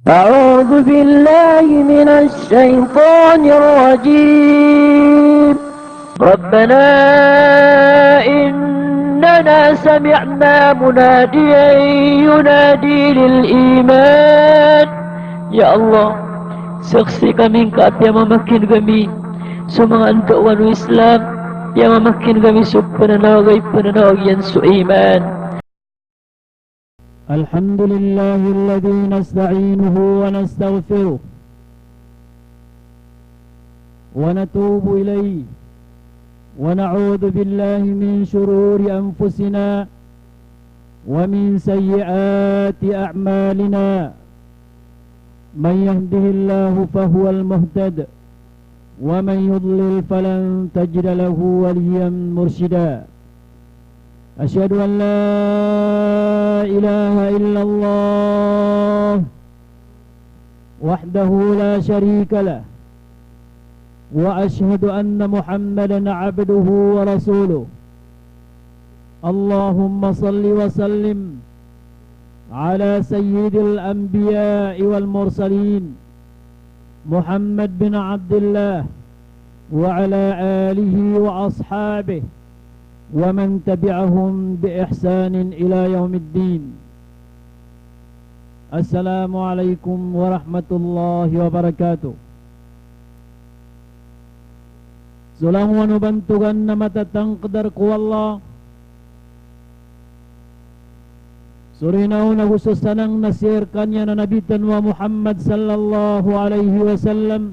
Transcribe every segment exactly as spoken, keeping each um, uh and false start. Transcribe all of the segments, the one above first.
أعوذ بالله من الشيطان الرجيم. ربنا إننا سمعنا مناديا ينادي للإيمان. Ya Allah, saksi kami ngka a piyamamakineg ami so manga andaowan o Islam, piyamamakineg ami so pananawag a ipananawag iyan so iman. الحمد لله الذي نستعينه ونستغفره ونتوب إليه، ونعوذ بالله من شرور أنفسنا ومن سيئات أعمالنا. من يهده الله فهو المهتد، ومن يضلل فلن تجد له وليا مرشدا. أشهد أن لا إله إلا الله وحده لا شريك له، وأشهد أن محمدا عبده ورسوله. اللهم صل وسلم على سيد الأنبياء والمرسلين محمد بن عبد الله وعلى آله وأصحابه ومن تبعهم بإحسان إلى يوم الدين. السلام عليكم ورحمة الله وبركاته. So langowan o bantogan na matatangkd ko Allah, so rinaw na go so sanang na sii rkaniyan a Nabi tano a Muhammad sallallahu alaihi wasallam,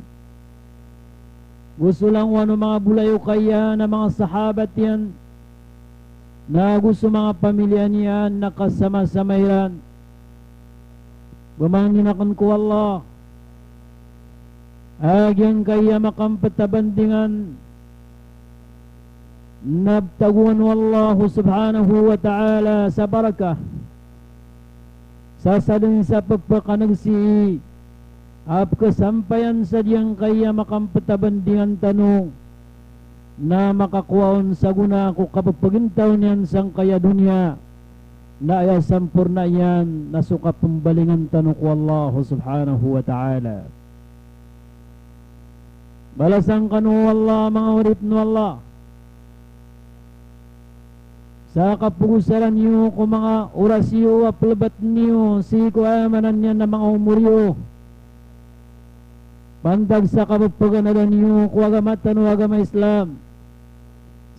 go so langowan o manga bolayoka iyan a manga sahabat iyan, na go so manga pamiliya niyan na kasamasama iran. Pamangnin akn ko Allah a giyangkaya makamptabandingan na btagoan o Allah subhanahu wa ta'ala sa barakah sa sadn sa pphakaneg sii a pkhasampayan sa giyangkaya makamptabandingan tano na makakowa on sa gona ko kapphagintaw niyan sangkaya doniya, na aya samporna iyan na so kapmbalingan tano ko Allah subhanahu wa ta'ala. Balasan kano o Allah, manga oripn o Allah, sa kapogosaran iyo ko manga oras iyo a plbatn iyo sii ko aya maana niyan a manga omor iyo, pantag sa kapphaganada niyo ko agama tano a agama Islam.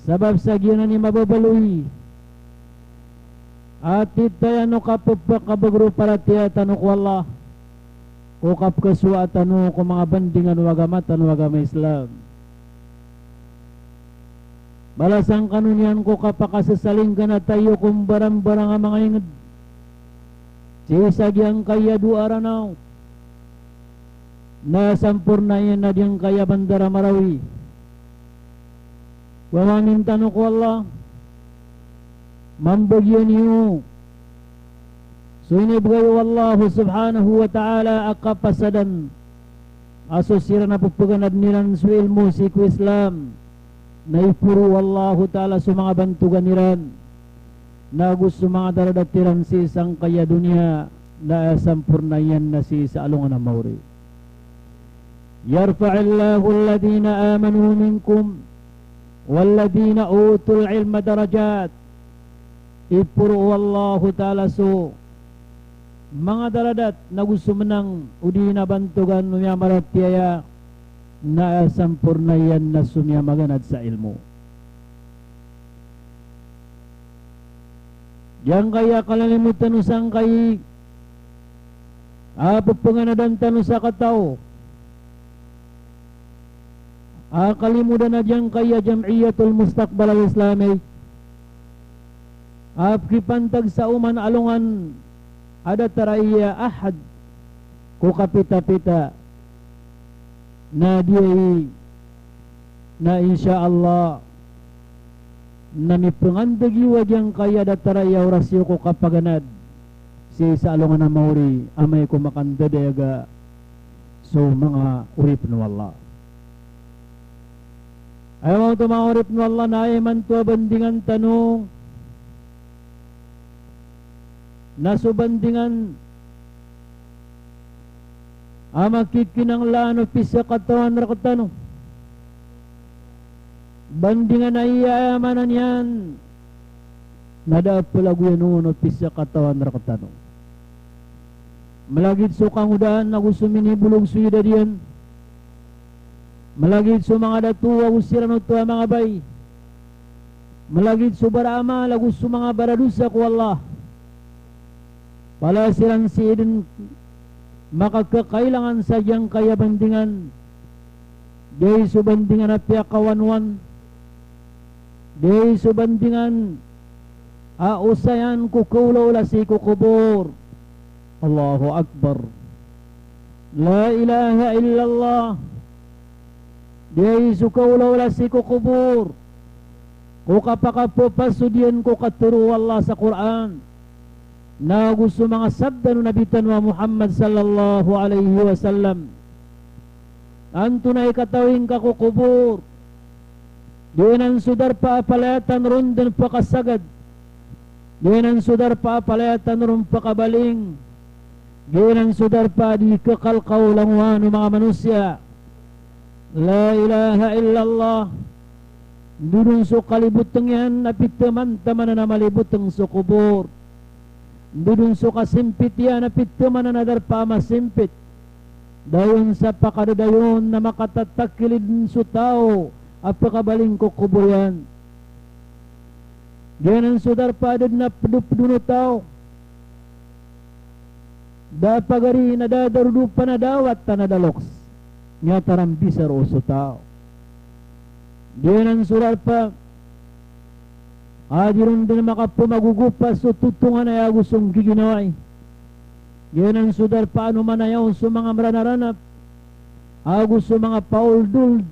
Sabap sa giyanan i mababaloy a titaya o kapphakabagr o paratiyaya tano ko Allah, ko kapkhasowa tano ko manga bandingan o agama tano a agama Islam. Balasan kano niyan ko kapakasasaling kanata iyo ko mbarambarang a manga ingd sii sa giyangkaya dowa Ranaw, na samporna iyan na giyangkaya bandar a Marawi. Pamangnin tano ko Allah, mambagian iyo so inibgay o Allah subhanahu wa ta'ala a kapasadan a so siran a pphaganadn iran so ilmo sii ko Islam, na iporo o Allahu ta'ala so manga bantogan iran na go so manga daradat iran sii sangkaya doniya, na aya samporna iyan na sii sa alongan a maori. يرفع الله الذين آمنوا منكم والذين أوتوا العلم درجات. Iporo o Allahu ta'ala so manga daradat na go so mnang odi na bantogan o miyamaratiyaya, na aya samporna iyan na so miyamaganad sa ilmo. Giyangkaya kalalimodan o sangkai a pphanganadan tano sa kataw a kalimodan a giyangkaya Jam'iyatul Mustaqbal Al-Islami a pkhipantag sa oman a alongan a datar aya ahad ko kapitapita. Na giyai na insha Allah na mipangandeg iyo a giyangkaya datar aya oras iyo ko kapaganad sii sa alongan a maori amay ko makandadayaga so manga oripn o Allah. Aya maoto, manga oripn o Allah, na aya imanto a bandingan tano na so bandingan a makikinanglan o pisakatawan rektano. Bandingan a iya, aya maana niyan na da a pelagoyan on o pisakatawan rektano. Malagid so kangodaan ago so minibolog so idad iyan. Malagid so manga dato ago siran oto a manga bai. Malagid so baraamal ago so manga baradosa ko Allah. Palaya siran sii den makakakailangan sa giyangkaya bandingan. Giya i so bandingan a piyakawanowan. Giya i so bandingan a osayan ko kaolaola sii ko kobor. Allahu Akbar. La ilaha illallah. Giya i so kaolaola sii ko kobor ko kapakapepasod iyan ko katharo o Allah sa Qur'an, na ago so manga sabda o Nabi tano a Muhammad sallallahu alaihi wasallam. Antonaa i katawi ngka ko kobor? Giyanan so darpa a palaya tano ron den pakasagad. Giyanan so darpa a palaya tano ron pakabaling. Giyanan so darpa a di kekal ka o langowan o manga manosiya. La ilaha illallah. Ndodon so kaliboteng iyan a piteman-tamanan a maliboteng so kobor. Ndodon so kasimpit iyan a piteman a darpa a masimpit. Dayon sa pakadadayon na makatatakilid so taw a pekabaling ko kobor iyan. Giyanan so darpa a da den a pedopedon o taw. Da a pagari na da a darodopan a da a wata na da a loks. Miyataram bisa roo so taw. Giyanan so darpa a di ron den makapemagogopa so totonganay ago so nggiginawai. Giyanan so darpa a ano manayaw so manga maranaranap ago so manga paoldold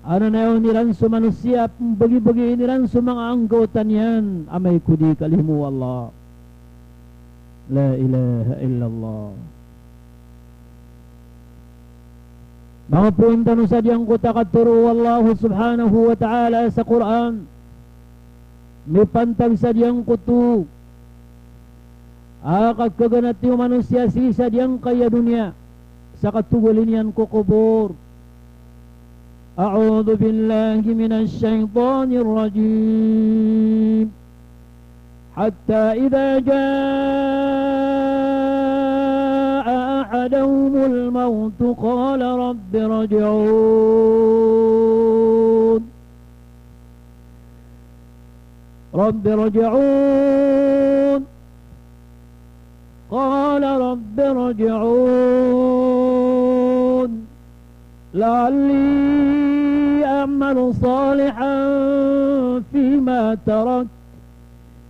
a nanayaw iran so manosiya, pembagibagiin iran so manga anggawta niyan amay ko di kalimo o Allah. La ilaha illallah. Manga poon tano sa giyangkoto a katharo o Allah subhanahu wa ta'ala sa Qur'an, mipantag sa giyangkoto a kakaganati o manosiya sii sa giyangkaya doniya, sa katogalin iyan ko kobor. A'udhu billahi minash shaytanir rajim. Hatta idha jaa ahadahumul mawtu qala rabbi irji'un. Rabbi irji'un. Qala rabbi irji'un. La'alli a'malu salihan fima tarak.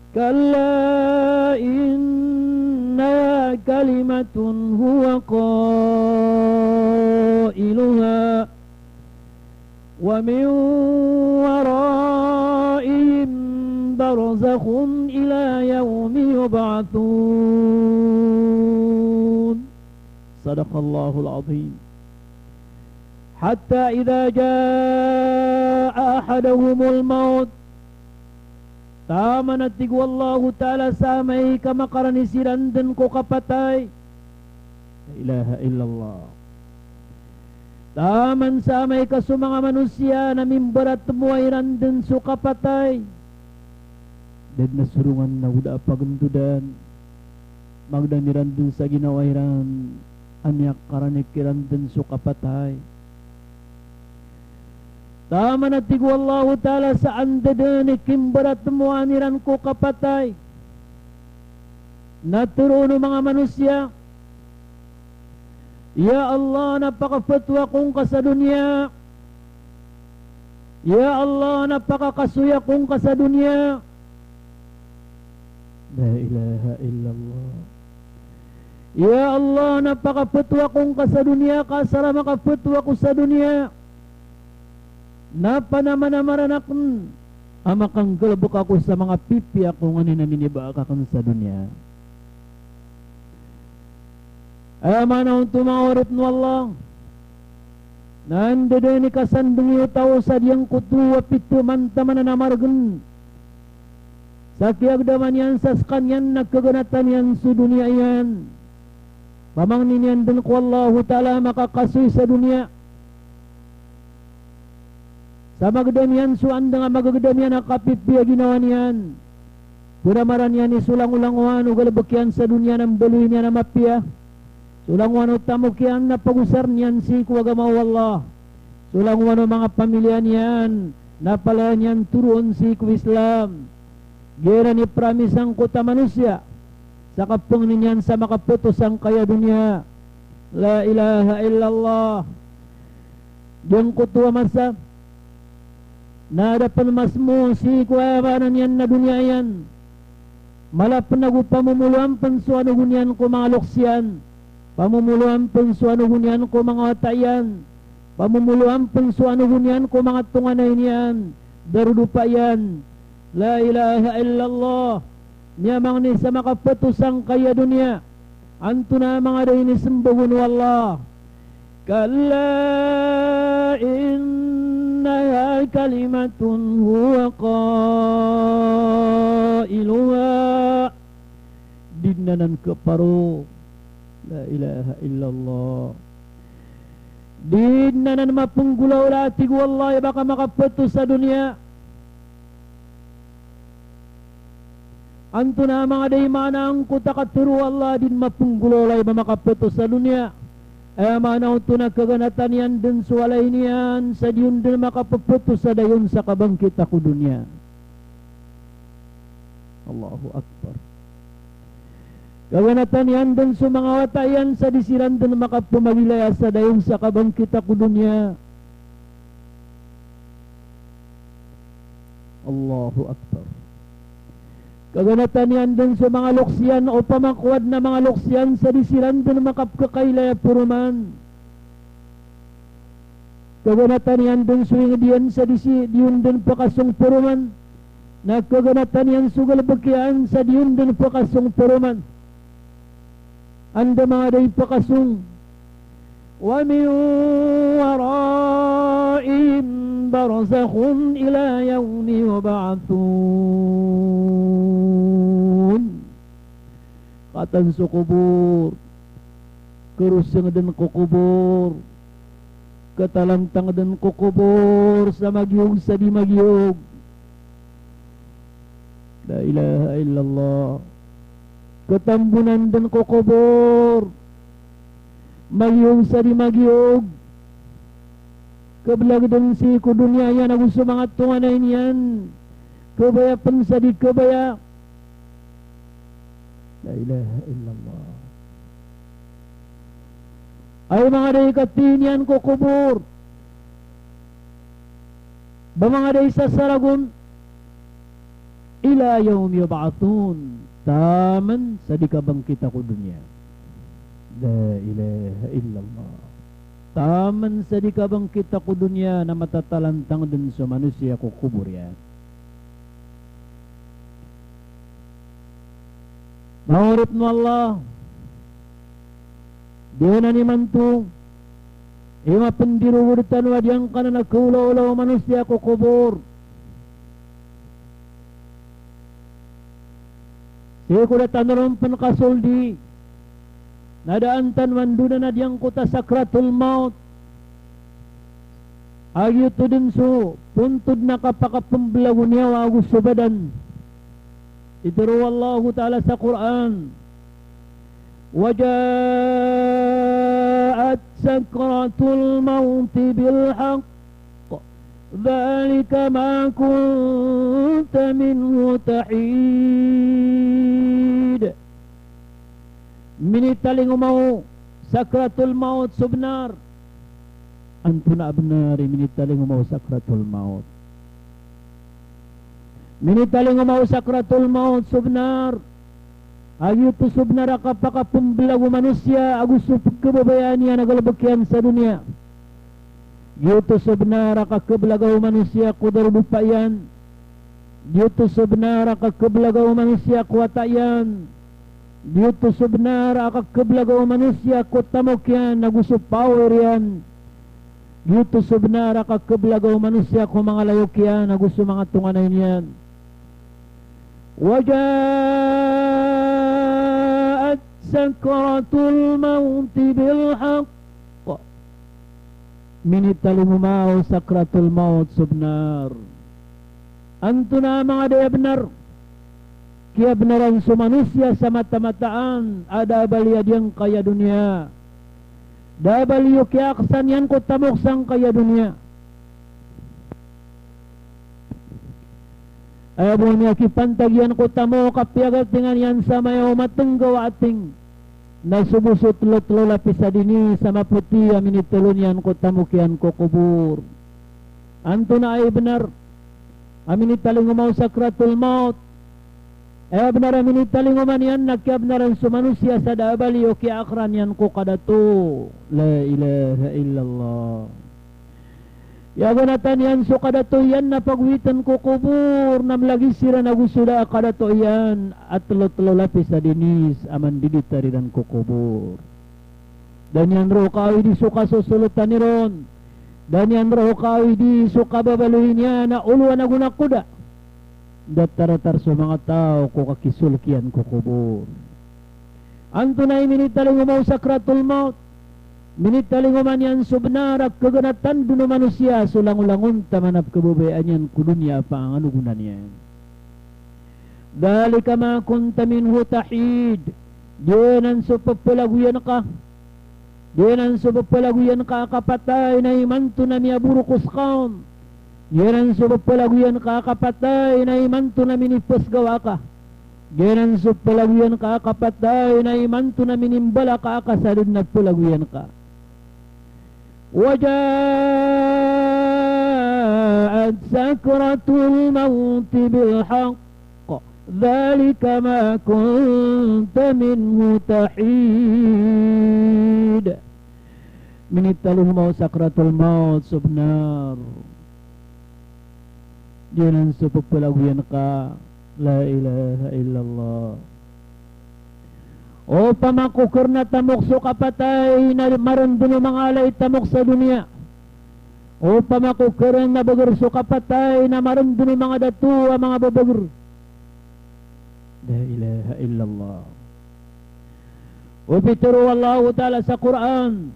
Kalla innaha kalimatun huwa qailuha. Wa min waraihim barzakhun ila yawmi yub'athun. Sadaqallahul azim. Hatta idha jaa ahadahumul mawt. Taman a tig o Allahu Ta'ala sa amay ka makarani siran den ko kapatay. La ilaha illallah. Taman sa amay ka so manga manosiya na mimbaratmoa iran den so kapatay, da den a sorongan na go da a pagendodan. Magdam iran den sa ginawa iran a miyakarani kiran den so kapatay. Taman a tig o Allahu Ta'ala sa anda den i kimbaratmoan iran ko kapatay, na tharoon o manga manosiya, "Ya Allah, na pakafetowaa ko ngka sa doniya. Ya Allah, na pakakasoya ko ngka sa doniya." La ilaha illallah. "Ya Allah, na pakafetowaa ko ngka sa doniya, ka asar a makafetowaa ko sa doniya na panamanamaran aken a makanggalebek ako sa manga pipiya ko nganin a minibaa aken sa doniya." Aya maana oto, manga oripn o Allah, na anda den i kasandeng o taw sa giyangkoto a piteman-tamanan a margen sa kiyagdaman iyan sa sekaniyan na kaganatan iyan so doniya iyan. Pamangnin iyan dn ko Allahu Ta'ala a makakasoy sa doniya. Sa magdam iyan so andang a magagdam iyan a kapipiya ginawa niyan. Pramara niyan i so langolangowan o galbk iyan sa doniya na mbaloy niyan a mapiya. So langowan o tamok iyan na pagosarn iyan sii ko agama o Allah. So langowan o manga pamiliya niyan na palaya niyan toroon sii ko Islam. Giyanan i promise angkoto a manosiya sa kapangnin iyan sa makapoto sangkaya doniya. La ilaha illallah. Giyangkoto a masa na da pn masmo sii ko aya maana niyan na doniya iyan. Mala pn ago pamomoloan pn so anogon iyan ko manga loks iyan. Pamomoloan pn so anogon iyan ko manga wata iyan. Pamomoloan pn so anogon iyan ko manga tonganay niyan, darodopa iyan. La ilaha illallah. Miyamangni sa makapoto sangkaya doniya. Antonaa manga da inismbag on o Allah? Kalla innaha kalimatun huwa qailuha. Di dn anan kparo. La ilaha illallah. Di dn anan mapnggolawla, tig o Allah, i ba ka makapoto sa doniya. Antonaa manga da i maana angkoto a katharo o Allah a di dn mapnggolawla i ba makapoto sa doniya? Aya maana oto na kaganatan iyan dn so walay niyan sa di on dn makapopoto sa dayon sa kabangkita ko doniya. Allahu Akbar. Kaganatan iyan dn so manga wata iyan sa di siran dn makapmagilaya sa dayon sa kabangkita ko doniya. Allahu Akbar. Kaganatan iyan dn so manga loks iyan, opama ko adn a manga loks iyan sa di siran dn makapkakailaya paroman. Kaganatan iyan dn so ingd iyan sa di si, di on dn pkasong paroman. Na kaganatan iyan so galbk iyan sa di on dn pkasong paroman. Anda manga da i pkasong? Wa min waraihim barzakhun ila yawmi yub'athun. Katan so kobor. Keroseng dn ko kobor. Ketalantang dn ko kobor sa magiyog sa di magiyog. La ilaha illallah. Ketambonan dn ko kobor. Magiyog sa di magiyog. Keblag dn sii ko doniya iyan ago so manga tonganay niyan. Kebaya pn sa di kebaya. La ilaha illallah. Ay manga da i katiyan iyan ko kobor. Ba manga da i sasarag on. Ila yawmi yub'athun. Taman sa di kabangkita ko doniya. La ilaha illallah. Taman sa di kabangkita ko doniya na matatalantang dn so manosiya ko kobor iyan. Manga oripn o Allah, di anan imanto i mapndirogod tano a giyangkanan a kaolaola o manosiya ko kobor. Sii ko da tano ron pn kasoldi na daan tano andonan a giyangkoto a sakratul maut. A giyoto dn so pontod na kapakapmblag o niyawa ago so badan. Pitharo o Allahu Ta'ala sa Qur'an, "Wa ja'at sakratul mauti bil haqq, dhalika ma kunta minhu tahid." Minitalingoma o sakratul maut so bnar. Antonaa bnar i minitalingoma o sakratul maut? Minitalingoma o sakratul maut so bnar. A giyoto so bnar a kapakapmblag o manosiya ago so pkhababayaan iyan a galbk iyan sa doniya. Giyoto so bnar a kakhablagaw o manosiya ko darodopa iyan. Giyoto so bnar a kakhablagaw o manosiya ko wata iyan. Giyoto so bnar a kakhablagaw o manosiya ko tamok iyan ago so power iyan. Giyoto so bnar a kakhablagaw o manosiya ko manga layok iyan ago so manga tonganay niyan. Wa ja'at سكرة الموت بالحق. Minitalingoma o sakratul maut so bnar. Antonaa manga da a bnar? Kiyabnaran so manosiya sa mata-mataan a da a bali a giyangkaya doniya. Da a bali o kiyaaksan iyan ko tamok sangkaya doniya. Aya bo miyakipantag iyan ko tamok a piyagatingan iyan sa mayaw matenggaw a ating. Na so bo so telo-telo lapis a dinis a mapoti a minitelo niyan ko tamok iyan ko kobor. Antonaa i bnar a minitalingoma o sakratul maut? Aya bnar a minitalingoma niyan na kiyabnaran so manosiya sa da a bali o kiyaakran iyan ko kadato. La ilaha illallah. Iyaganatan iyan so kadato iyan na pagowiten ko kobor na mlagid siran ago so da a kadato iyan a telo-telo lapis a dinis a mandiditar iran ko kobor. Da niyan roo kaawidi so kasosolotan iron. Da niyan roo kaawidi so kababaloy niyan a olowan ago nakoda. Datar-atar so manga taw ko kakisolek iyan ko kobor. Antonaa i minitalingoma o sakratul maut? Minitalingoma niyan so bnar a kaganatan den o manosiya so langolangon taman a pekababayaan iyan ko doniya a panganganogonan iyan. Dhalika ma kunta minhu tahid. Giyanan so pepelagoyan ka. Giyanan so pepelagoyan ka a kapatay na imanto na miyaborok o sekaon. Giyanan so pepelagoyan ka a kapatay na imanto na minipesgawa ka. Giyanan so pelagoyan ka a kapatay na imanto na minimbalaka ka sa den a pelagoyan ka. Wa ja'at sakratul mawti bil haqq. Dhalika ma kunta minhu tahid. Minitalingoma o sakratul maut so bnar. Giyanan so pepelagoyan ka. La ilaha illallah. Opama ko kerna tamok so kapatay na marenden o manga ala i tamok sa doniya. Opama ko kerna beger so kapatay na marenden o manga dato a manga bebeger. La ilaha illallah. O pitero o Allahu Ta'ala sa Qur'an,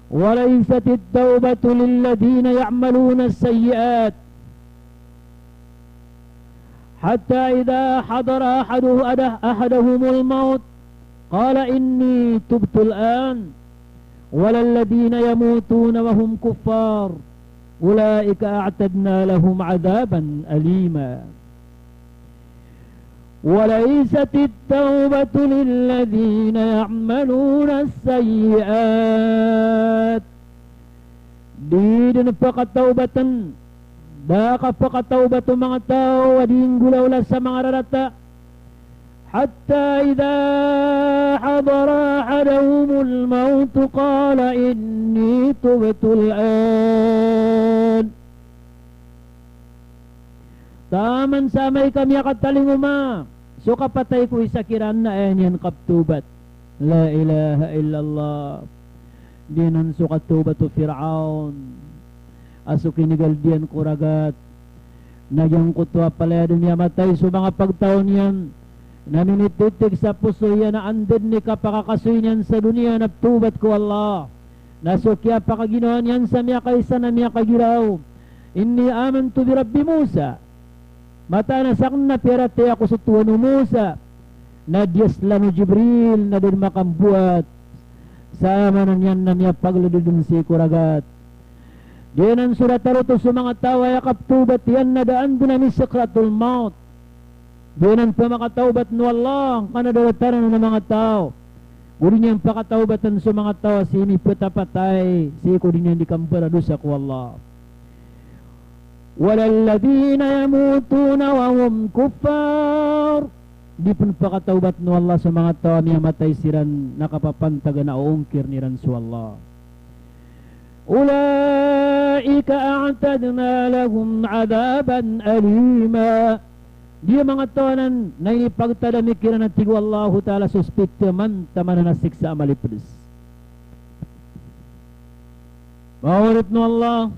"Wa laysatit tawbatu lilladhina ya'maluna as-sayyi'at hatta idha hadara ahadu-, ada-, ahadahumul mawt qala inni tubtul an, walalladhina yamutuna wa hum kuffar, ulaika a'tadna lahum adhaban alima." Wa laysatit tawbatu lilladhina ya'maluna as-sayyi'at. Di den pekatawbaten, da kapekatawbat o manga taw a di nggolawla sa manga rarata. Hatta idha hadara ahadahumul mawtu qala inni tubtul an. Taman sa amay ka miyakatalingoma so kapatay ko isa kiran na aya niyan kaptawbat. La ilaha illallah. Giyanan so katawbat o Fir'aun a so kinigaldiyan ko ragat. Na giyangkoto a palaya den iyan matay so manga pagtaw niyan na minititik sa poso iyan a anda den i kapakakasoy niyan sa doniya na ptawbat ko Allah. Na so kiyapakaginawa niyan sa miyakaisa na miyakagiraw, "Inni amantu bi Rabbi Musa." Mataan a saken na piyaratiyaya ko so Tuhan o Musa. Na diyaslan o Jibril na da den makamboat sa amana niyan na miyapagled den sii ko ragat. Giyanan so datar oto so manga taw a aya kaptawbat iyan na da anda den a misakratul mawt. Giyanan pemakatawbat o Allah, angkanan a datar anan a manga taw. Go di niyan pakatawbatan so manga taw a sii mipetapatay, sii ko di niyan di kambaradosa ko Allah. Walalladhina yamutuna wa hum kuffar. Di pen pakatawbat o Allah so manga taw a miyamatay siran na kapapantagan a oongkiren iran so Allah. Ulaika a'tadna lahum adhaban alima. Giya manga taw anan na inipagtadami kiran a tig o Allahu Ta'ala so spit taman-taman a siksa a malipedes. Manga oripn o Allah,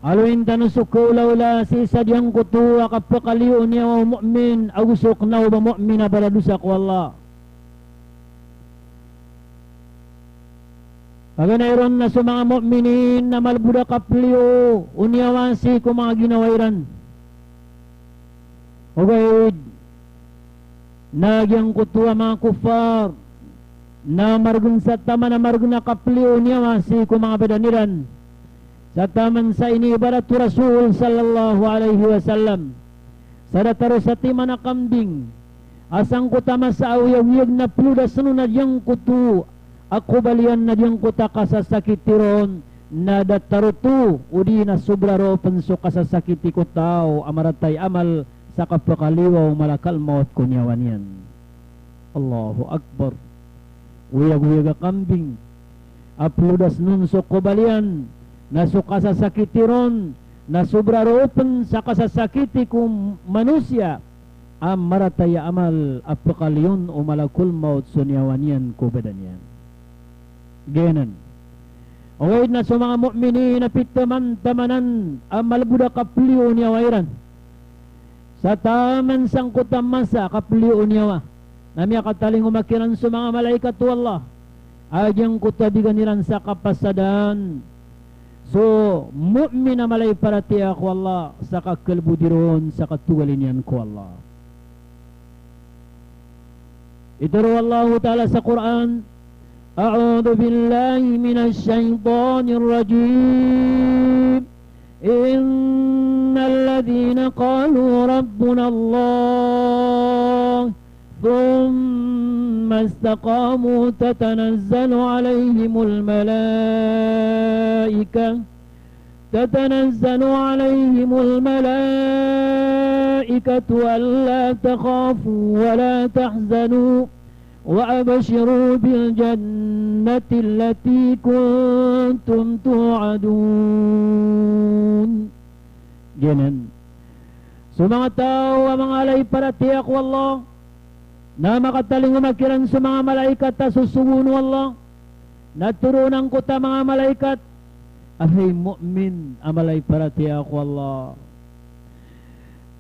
aloyin tano so kaolaola sii sa giyangkoto a kapakaliyo niyan o mu'min ago so kena o ba mu'min a baradosa ko Allah. Paganay ron na so manga mu'minin na malbod a kapliyo o niyawa sii ko manga ginawa iran. Ogaid na giyangkoto a manga kuffar na margn sa taman a margn a kapliyo o niyawa sii ko manga badan iran. Sa taman sa iniibarat o Rasul sallallahu alaihi wasallam sa datar o satiman a kambing a sangkoto a masa a oyagoyag na plodas on a giyangkoto a kobal iyan na giyangkoto a kasasakiti ron na datar oto odi na sobra roo pn so kasasakiti ko taw a maratay a amal sa kapakaliyowa o malakal mawt ko niyawa niyan. Allahu Akbar. Oyagoyag a kambing a plodas on so kobal iyan na so kasasakiti ron na sobra roo pn sa kasasakiti ko manosiya a maratay a amal a pakaliyon o malakul mawt so niyawa niyan ko badan iyan. Giyanan. Ogaid na so manga mu'minin a pitaman-tamanan a malbod a kapliyo o niyawa iran. Sa taman sangkoto a masa a kapliyo o niyawa na miyakatalingoma kiran so manga malaikat o Allah a giyangkoto a bigan iran sa kapasadan so mu'min a malay paratiyaya ko Allah sa kakalbodi ron sa katogalin iyan ko Allah. Itharo o Allahu Ta'ala sa Qur'an, أعوذ بالله من الشيطان الرجيم. إن الذين قالوا ربنا الله ثم استقاموا تتنزل عليهم الملائكة، تتنزل عليهم الملائكة ألا تخافوا ولا تحزنوا وأبشروا بالجنة التي كنتم توعدون. Giyanan. So manga taw a manga malay paratiyaya ko Allah, na makatalingoma kiran so manga malaikat a sosogoon o Allah, na toroon angkoto a manga malaikat a hay mu'min a malay paratiyaya ko Allah,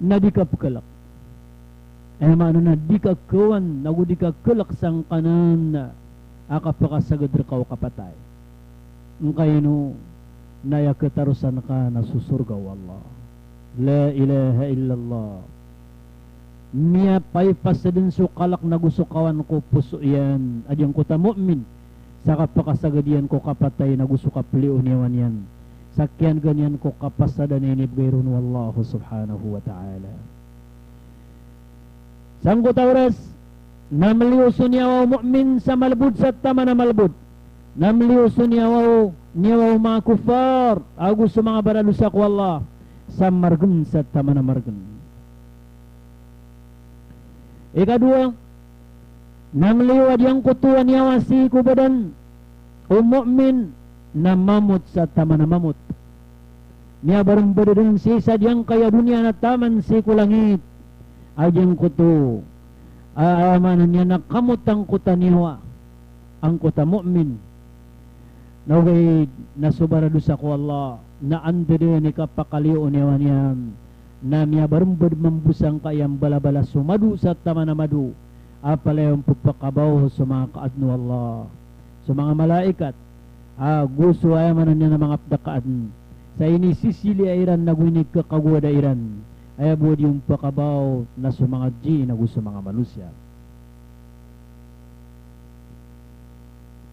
na di ka pkalk. Aya maana na di ka kawan, nago di ka kalk sangkanan a kapakasagad rka o kapatay. Ngkaino na aya katarosan ka na so sorga o Allah. La ilaha illallah. Miyapaipas dn so kalk nago so kawan ko poso iyan a giyangkoto a mu'min sa kapakasagad iyan ko kapatay nago so kapliyo o niyawa niyan sa kiyan'gan iyan ko kapasadan a inibgay ron o Allah subhanahu wa ta'ala. Sangkoto a oras na mliyo so niyawa o mu'min sa malbod sa taman a malbod. Na mliyo so niyawa o, niyawa o manga kuffar ago so manga baradosa ko Allah sa margn sa taman a margn. Ikadowa, na mliyo a giyangkoto a niyawa sii ko badan o mu'min na mamot sa taman a mamot. Miyabarmbd dn sii sa giyangkaya doniya na taman sii ko langit a giyangkoto a, aya maana niyan na kamot angkoto a niyawa angkoto a mu'min. Na ogaid na so baradosa ko Allah na anda dn i kapakaliyo o niyawa niyan na miyabarmbd mambo sangkaya mbalabala so mado sa taman a mado a palaya on ppakabaw so manga kaadn o Allah, so manga malaikat ago so, aya maana niyan na manga pd a kaadn sa inisisiliya iran nago inikakagowada iran. Aya bo a di on pakabaw na so manga jinn ago so manga manosiya.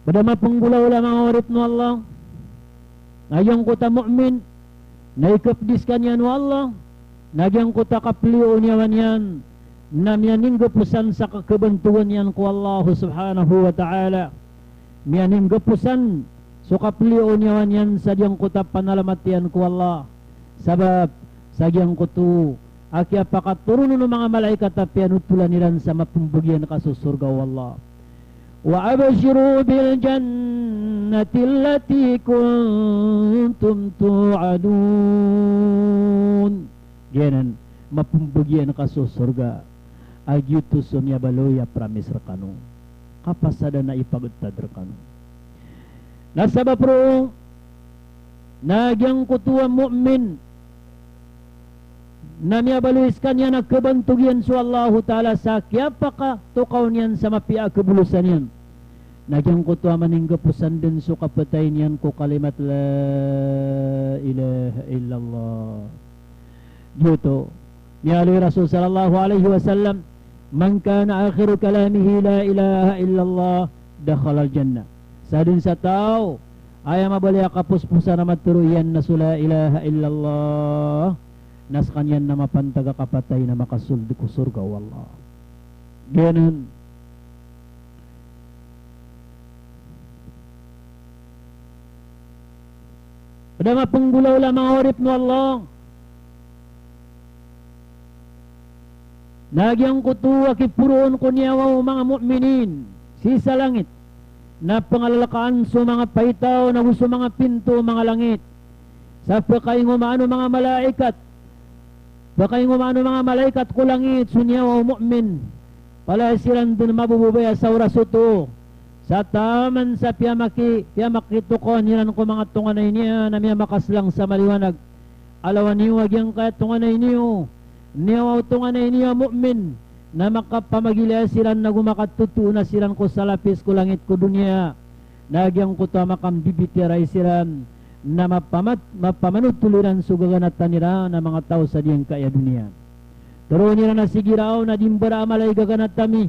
Pd a mapnggolawla, manga oripn o Allah, na giyangkoto a mu'min na ikapdi skaniyan o Allah na giyangkoto a kapliyo o niyawa niyan na miyaninggaposan sa kakabantogan iyan ko Allah subhanahu wa ta'ala. Miyaninggaposan so kapliyo o niyawa niyan sa giyangkoto a panalamat iyan ko Allah. Sabap sa giyangkoto a kiyapakatoron o manga malaikat a piyanotolan iran sa mapmbagian ka so sorga o Allah. Wa abshiru bil jannati allati kuntum tu'adun. Giyanan, mapmbagian ka so sorga a giyoto so miyabaloy a pramis rkano, kapasadan a ipagtad rkano. Na sabap roo na giyangkoto a mu'min na miyabaloy skaniyan a kabantog iyan so Allahu Ta'ala sa kiyapakatokaw niyan sa mapiya a kabolosan iyan. Na giyangkoto a maninggaposan dn so kapatay niyan ko kalimat la ilaha illallah. Giyoto, miyaaloy i Rasul sallallahu alaihi wasallam, "Man kana akhiru kalamihi la ilaha illallah, dakhalal jannah." Sadn sa taw a aya mabaloy a kaposposan a matharo iyan na so la ilaha illallah, na skaniyan na mapantag a kapatay na makasold ko sorga o Allah. Giyanan. Pd a mapnggolawla, manga oripn o Allah, na giyangkoto a kiporoon ko niyawa o manga mu'minin sii sa langit, na pngalalkaan so manga paitaw nago so manga pinto o manga langit, sa pkaingomaan o manga malaikat, pkaingomaan o manga malaikat ko langit so niyawa o mu'min. Palaya siran dn mabobobaya sa oras oto, sa taman sa piyamaki-, piyamakitokawan iran ko manga tonganay niyan a miyamakaslang sa maliwanag. Alawan iyo a giyangkaya tonganay niyo, niyawa o tonganay niyo a mu'min, na makapamagilaya siran nago makatotoo na siran ko salapis ko langit ko doniya. Na giyangkoto a makambibitiyarai siran na mapamat-, mapamanotol iran so gaganatan iran a manga taw sa giyangkaya doniya. Tharoon iran a, "Sigiraw na di mbaramal i gaganat ami.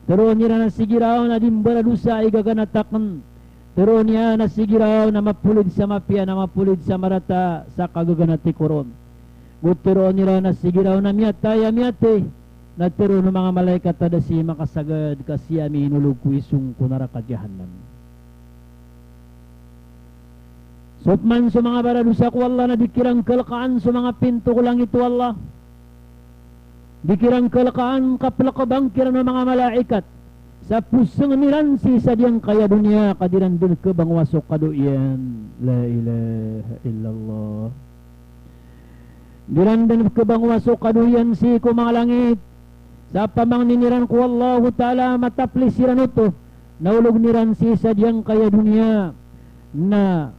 Tharoon iran a, "Sigiraw na di mbaradosa i gaganat akn." Tharoon iyan a, "Sigiraw na mapolid sa mapiya, na mapolid sa marata sa kagaganati ko ron." Go tharoon iran a, "Sigiraw na miyatay a miyatay." Na tharoon o manga malaikat a, "Da sii makasagad ka sii ami inolog ko isong ko naraka Jahannam." So pman so manga baradosa ko Allah na di kiran kalkaan so manga pinto ko langit o Allah. Di kiran kalkaan, kaplkbang kiran o manga malaikat sa posng iran sii sa giyangkaya doniya ka di ran dn khabangowa so kado iyan. La ilaha illallah. Di ran dn khabangowa so kado iyan sii ko manga langit. Sa pamangnin iran ko Allahu Ta'ala a mataplis iran oto, na ologn iran sii sa giyangkaya doniya, na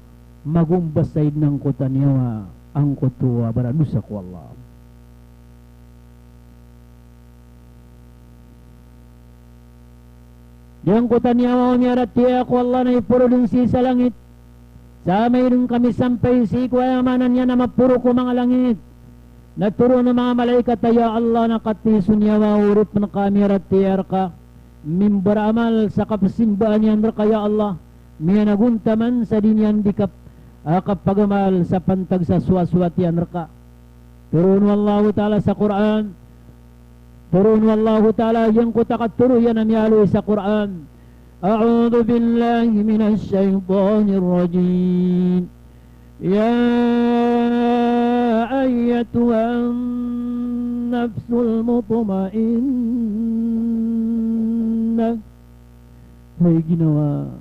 magombas sa id angkoto a niyawa angkoto a baradosa ko Allah. Giyangkoto a niyawa o miyaratiyaya ko Allah na iporo dn sii sa langit. Sa amay dn kami sampay sii ko, aya maana niyan na maporo ko manga langit, na tharoon o manga malaikat a, "Ya Allah, na katii so niyawa o oripn ka a miyaratiyaya rka, mimbaramal sa kapsimbaan iyan rka, ya Allah, miyanagontaman sa di niyan di kap-, ah, kapagamal sa pantag sa sowasowat iyan rka." Tharoon o Allahu Ta'ala sa Qur'an, tharoon o Allahu Ta'ala giyangkoto a katharo iyan a miyaaloy sa Qur'an, "A'udhu billahi minash shaytanir rajim. Ya ayyatuhan nafsul mutmainnah." Hay ginawa,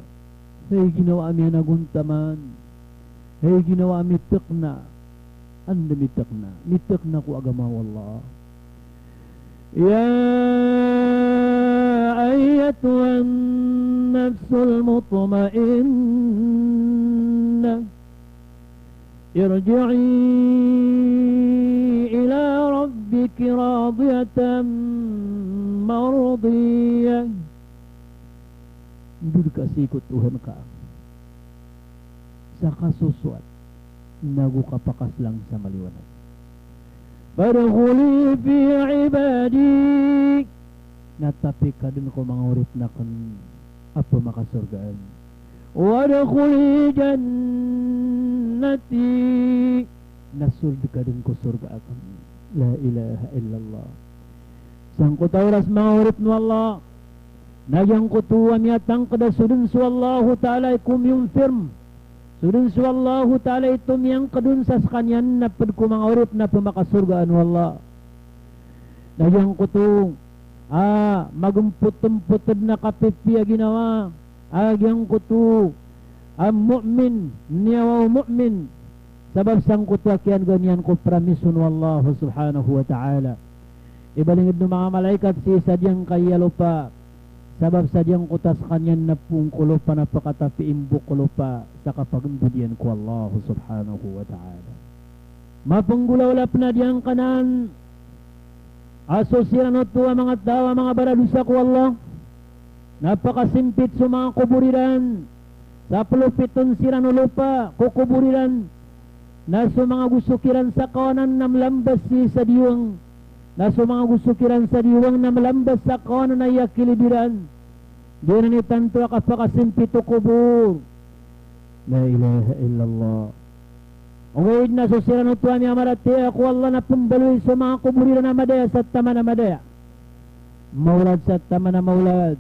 hay ginawa a miyanagontaman, hay ginawa a mitakna. Anda mitakna? Mitakna ko agama o Allah. Ya ayyatuhan nafsul mutmainnah, irji'i ila rabbiki radiyatan mardiyah. Ndod ka sii ko Tuhan ka sa kasosowat nago kapakaslang sa maliwanag. Fadkhuli fi ibadi. Na tapi ka dn ko manga oripn akn a pmakasorgaan. Wadkhuli jannati. Na sold ka dn ko sorga akn. La ilaha illallah. Sangkoto a oras, manga oripn o Allah, na giyangkoto a miyatangkd a so dn so Allahu Ta'ala i komiyonfirm, so dn so Allahu Ta'ala i tomiyangkd on sa skaniyan na pd ko manga oripn a pmakasorgaan o Allah. Na giyangkoto a magmpotmpotd na kapipiya ginawa a giyangkoto a mu'min, niyawa o mu'min, sabap sangkoto a kiyan'ga niyan ko promise o Allah subhanahu wa ta'ala. Ibalingd o manga malaikat sii sa giyangkaya lopa, sabap sa giyangkoto a skaniyan na poon ko lopa na pkatapiin bo ko lopa sa kapagndod iyan ko Allah subhanahu wa ta'ala. Mapnggolawla pn a giyangkanan a so siran oto a manga taw a manga baradosa ko Allah, Na pakasimpit so manga kobor iran. Sapolo piton siran o lopa ko kobor iran. Na so manga gosok iran sa kawanan na malambas sii sa diwang. Na so manga gosok iran sa diwang na malambas sa kawanan a aya kilid iran. Giyanan i tanto a kapakasimpit o kobor. La ilaha illallah. Ogaid na so siran oto a miyamaratiyaya ko Allah na pembaloy so manga kobor iran a madaya sa taman a madaya. Maolad sa taman a maolad.